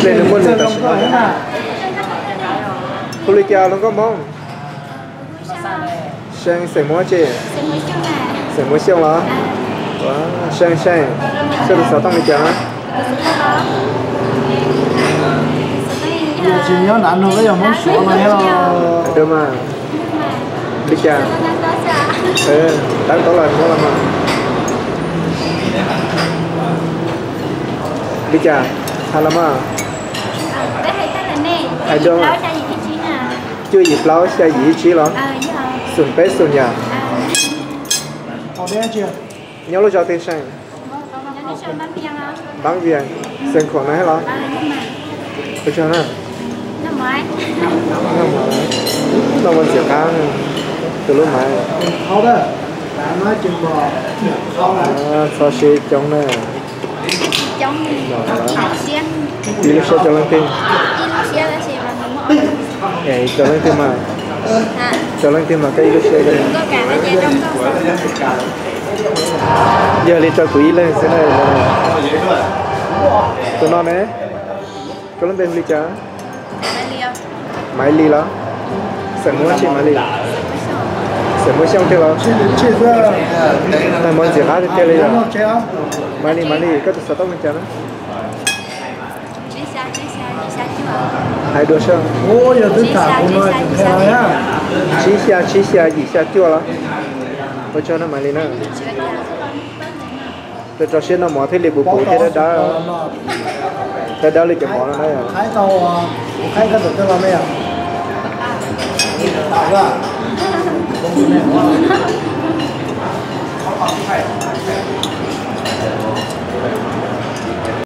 Hle nws muaj nws tam sim no. Hu li cas hluas nkauj Hmoob? See, xeem Muas tsi? Xeem Muas Xyooj los? See, see, koj tus xov tooj li cas na? Tsis nyob nav nug koj yog Hmoob Suav no thiab los? Dua mas. Li cas? Tab tom los Hmoob los mas. Li cas? Hais los mas. Hais dua. Cuaj yim plaub xya yim ib tsib los? Xoom peb xoom yom. Nyob lub zos twg see? Npab Vias, xeev Khuam no thiab los? Ua tsaug na. Noj ua ntxim qab, tus lub maiv. Txhob siab coob na. Ib lub siab rau leej twg? Rau leej twg mas? Rau leej twg mas koj ib lub siab? Yog li rau kuv ib leeg xwb na. Tus no ne, koj lub npe hu li cas? Maiv Lis los? Xeem Muas tsi Maiv Lis? Xeem Muas Xyooj tiag los? Tag Muas ntxim qab tiag tiag li yom. Maiv Lis, Maiv Lis, koj tus xov tooj li cas na? Hais dua seb. Tsib xya tsib xya yim xya cuaj los? Ua tsaug na Maiv Lis na. Rau rau siab noj mov thiaj li puv puv thiab dawb dawb, dawb dawb li cov mov no na.